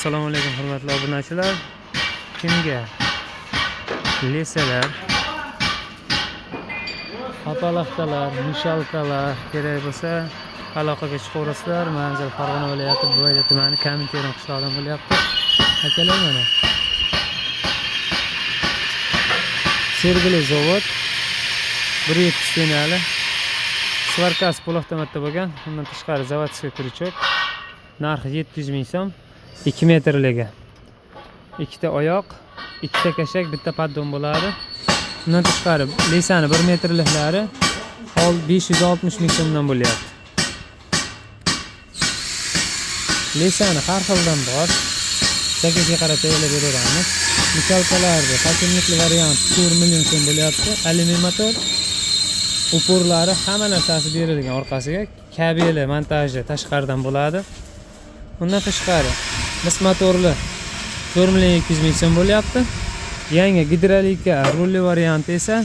Assalomu alaykum, hurmatli obunachilar. Kimga lesalar, apalaftalar, mishalkalar kerak bo'lsa, aloqaga chiqaverasizlar. Manzil Farg'ona viloyati, Buvayda tumani, Kaminterim qishlog'idan bo'lyapti. Akalar, mana. Sergeli zavod 1.7 stenali. Svarkasi polavtomatda bo'lgan. Undan tashqari заводской крючок. Narxi 700 ming so'm. 2 metrligi. Ikkita oyoq, ikkita kashak, bitta paddon bo'ladi. Undan tashqari lesani 1 metrliklari 560 ming so'mdan bo'lyapti. Lesani har xildan bor. Zakazga qarab tayyorlab beraveramiz. Michalkalarni hokimlikli variant 4 million so'm bo'lyapti. Alyumin motor, uporlari, hamma narsasi berilgan orqasiga. Kabeli montaji tashqaridan bo'ladi. Undan tashqari mis motorli 4 million 200 ming so'm bo'lyapti. Yangi gidrolika rulli varianti esa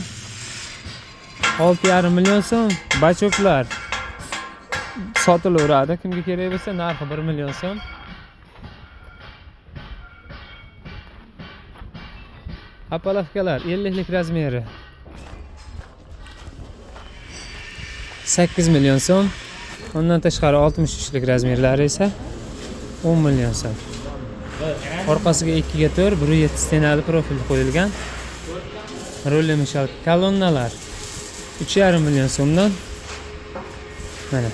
6,5 million so'm. Bachoklar sotilaveradi. Kimga kerak bo'lsa, narxi 1 million so'm. Apalavkalar 50 lik razmeri 8 million so'm. Undan tashqari 63 lik razmerlari esa 10 million so'm. Orqasiga 2 ga 4, 1.7 stenali profil qo'yilgan. Rulli mishal kolonnalar 3,5 million so'mdan. Mana.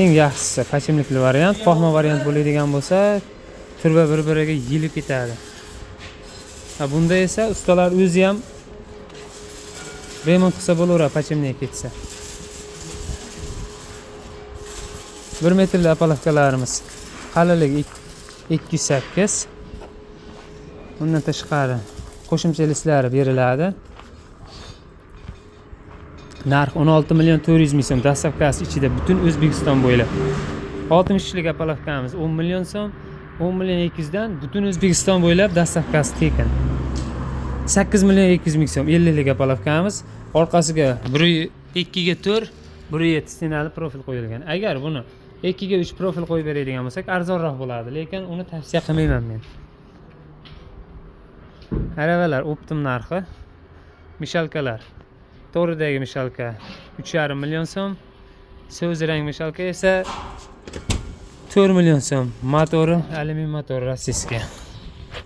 Eng yaxshisi pachimlikli variant, qohma variant bo'ladigan bo'lsa, turba bir-biriga yeyilib ketadi. Ha, bunda esa ustalar o'zi ham remont qilsa bo'laveradi, pachimlik ketsa. 1 metrli apalavkalarimiz qalinligi 208. Undan tashqari qo'shimcha listlari beriladi. Narx 16 million 400 ming so'm. Dastavkasi ichida butun O'zbekiston bo'ylab. 63 lik apalavkamiz 10 million so'm. 10 million 200 dan butun O'zbekiston bo'ylab dastavkasi tekin. 8 million 200 ming so'm 50 lik apalavkamiz. Orqasiga 2 ga 4, 1.7 stenali profil qo'yilgan. Agar buni 2 ga 3 profil qo'yib beradigan bo'lsak, arzonroq bo'ladi, lekin uni tavsiya qilmayman men. Aravalar optim narxi. Mishalkalar. To'g'ridagi mishalka 3,5 million so'm. So'z rang mishalka esa 4 million so'm. Motori alyumin motor, rossiyskiy.